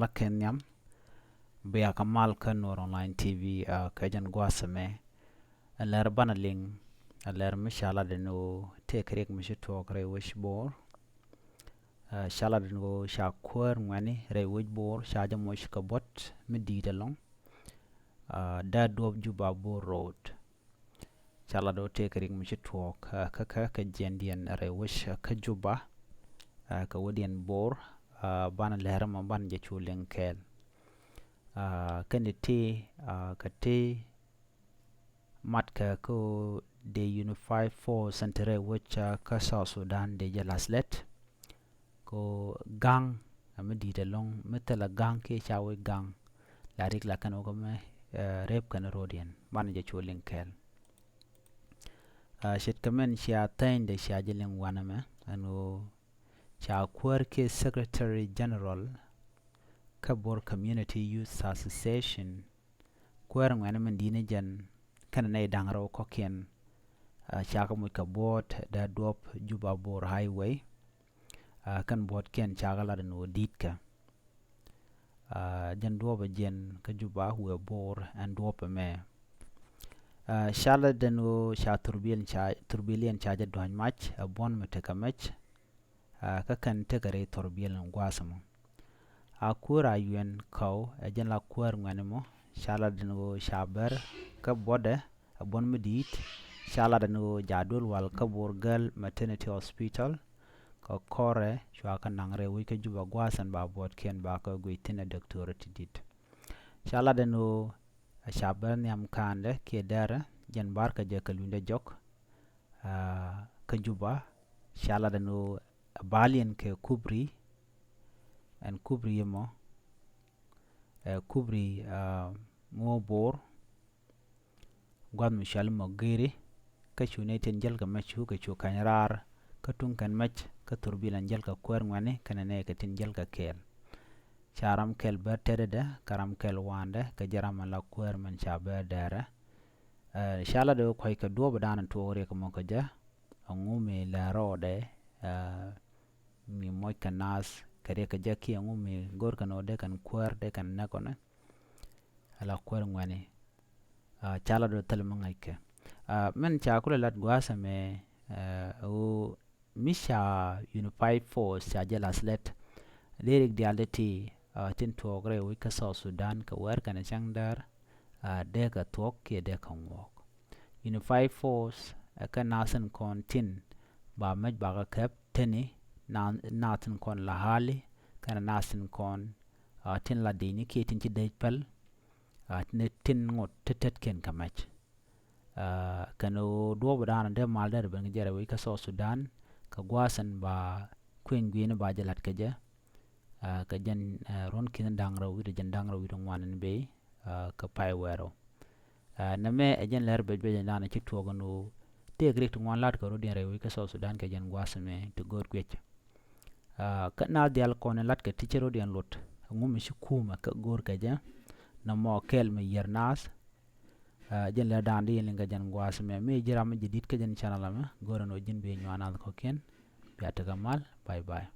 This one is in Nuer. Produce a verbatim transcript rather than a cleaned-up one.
la kɛ nhiam. Bia kɛ mal kä Nuɔr Online T V, ah, kɛ jɛn gua̱a̱th ɛmɛ. Ɛ lɛr banɛ liŋ, ɛ lɛr mi ca lat ɛn ɣöö tëëkɛ riɛk mi ci tuɔɔk rɛy wec Bor. Ah, ca lat ɛn ɣöö ca kuäär ŋuɛ̈ni rɛy wec Bor ca jɛ moc kɛ buɔ̱t mi di̱i̱t ɛlɔ̱ŋ. Ah, dee duɔ̱ɔ̱p Juba Bor Road. Ca lat ɣöö tëëkɛ riɛk mi ci tuɔɔk, ah, kä kä kɛ jiɛndiɛn rɛy wec, ah, kä Juba, ah, kɛ wädiɛn Bor, ah, banɛ lɛr ɛmɔ banɛ jɛ cu liŋ kɛɛl. Ah, kɛn ti, ah, kɛ ti mat kɛ kä dee Unified Force ɛn te rɛy wec, ah, kä South Sudan dee jɛ la̱th lät. Kɛ ɣöö ga̱ŋ ɛ mi di̱i̱t ɛlɔ̱ŋ, mi thilɛ ga̱ŋ kiɛ ca wec ga̱ŋ, la rik la kɛn wä kä mɛ, eh, rep kɛn ro̱diɛn banɛ jɛ cu liŋ kɛɛl. Ah, ce̱tkɛ mɛn cia thɛnydɛ cia jɛ liŋ wanɛ mɛ ɛn ɣöö ca kuäär kiɛ Secretary General kä Bor Community Youth Association, kuäär ŋuɛ̈ni min di̱t ni jɛn kɛnɛ nɛy da̱ŋ rɛw kɔ̱kiɛn, ah, ca kɛ moc kɛ buɔ̱ɔ̱t dee duɔ̱ɔ̱p Juba Bor Highway. Ah, kɛn buɔ̱ɔ̱tkiɛn ca kɛ lat ɛn ɣöö di̱tkɛ. Ah, jɛn duɔ̱ɔ̱p ɛ jiɛn kä Juba wëë Bor ɛn duɔ̱ɔ̱p ɛmɛ. Ah, ca lat ɛn ɣöö ca thurbiɛl ca, thurbiɛliɛn ca jɛ dua̱ny mac ɛ buɔ̱n mi tekɛ mɛc. Ah, kä kɛn tekɛ rɛy thurbiɛl ɛn gua̱a̱th ɛmɔ. A kuäär a yuɛn kɔw ɛ jɛn la kuäär ŋuɛ̈ni mɔ, ca lat ɛn ɣöö ca bär kä buɔ̱tdɛ ɛ buɔ̱n mi di̱i̱t, ca lat ɛn ɣöö ja duel wal kä Bor Girl Maternity Hospital, kɛ kɔrɛ cua kɛ naŋ rɛy wec kä Juba gua̱a̱th ɛn ba buɔ̱ɔ̱tkiɛn ba kɛ guic thi̱n ɛ dɔktɔri ti di̱t. Ca lat ɛn ɣöö ca bär nhiam ka̱a̱ndɛ kiɛ dɛrɛ, jɛn barkɛ jɛ kɛ lunydɛ jɔk, ah, kä Juba, ca lat ɛn ɣöö baliɛn kɛ kubri, ɛn kubri ɛmɔ, ɛ kubri, ah, mi wä Bor, gua̱th mi cɔal i̱ Mogiri, kä cu nɛy tin jäl kɛ mɛc cu kɛ cu ka̱ny raar, kä tuŋ kɛn mɛc, kä thurbiɛl ɛn jäl kɛ kuäär ŋuɛ̈ni, kɛnɛ nɛy kɛ tin jäl kɛ kɛɛl. Ca ram kɛl bär tetdɛ, kä ram kɛl wa̱a̱ndɛ, kä jɛ ram ɛn la kuäär mɛn ca bär dɛrɛ. Eh, ca lat ɣöö kua̱ckɛ duɔ̱ɔ̱p ɛ da̱a̱n tuɔɔk riɛk ɛmɔ kä jɛ, ɛŋu mi lɛ rɔɔdɛ, eh, mi moc kɛ naath kɛ riɛk kä jɛ kiɛ ɛŋu mi go̱o̱rkɛ ni ɣöö dee kɛn kuäär dee kɛn näk ɔ nɛ. Ala kuäär ŋuɛ̈ni. Ah, ca lat ɣöö thil mi ŋäckɛ. Ah, min ca kulɛ lat gua̱a̱th ɛmɛ, eh, ɣöö mi ca Unified Force ca jɛ la̱th lät. Dee rik diaal ti ti, ah, tin tuɔɔk rɛy wec kä South Sudan kɛ wäär kɛnɛ cäŋ däär, ah, dee kɛ thuɔ̱k kiɛ dee kɛ ŋuɔɔk. Unified Force, eh, kä naath tin kɔn tin ba mec bakɛ käp teni, na, naath tin kɔn la hali, kɛnɛ naath tin kɔn, ah, tin la di̱cni kiɛ tin ci dec päl, ah, ni tin ŋot ti tetkiɛn kɛ mɛc. Ah, kɛn ɣöö duɔ̱ɔ̱p ɛ da̱a̱n dee mal dee ben kɛ jɛ rɛy wec kä South Sudan, kɛ gua̱a̱th ɛn ba kuëny gui̱i̱ni ba jɛ la̱t kɛ jɛ. Ah, kɛ jɛn, eh, ruɔ̱n ki̱n da̱ŋ rɛw wi̱cdɛ jɛn da̱ŋ rɛw wi̱cdɛ ŋuan ɛn bey, ah, kɛ pay wɛɛrɛ. Ah, nɛmɛ ɛ jɛn lɛr bec bec ɛn da̱a̱n ci tuɔɔk ɛn ɣöö tëëk rik ti ŋuan la̱t kɛ ro̱diɛn rɛy wec kä South Sudan kɛ jɛn gua̱a̱th ɛmɛ ti go̱o̱r guic. Ah, kä naath diaal kɔn in la̱tkɛ ti cɛ ro̱diɛn lot, ɛŋu mi ci kumɛ kä go̱o̱r kɛ jɛ, nɔmɔ kɛl mi yiër naath. Ah, jɛn lɛ da̱a̱n di in liŋ kɛ jɛn gua̱a̱th ɛmɛ, mi ji̱ ram mi ji̱ di̱t kä jɛn channel ɛmɛ, go̱o̱rɛ ni ɣöö ji̱n bi nyuan naath kɔ̱kiɛn, bia tekɛ mal, bye bye.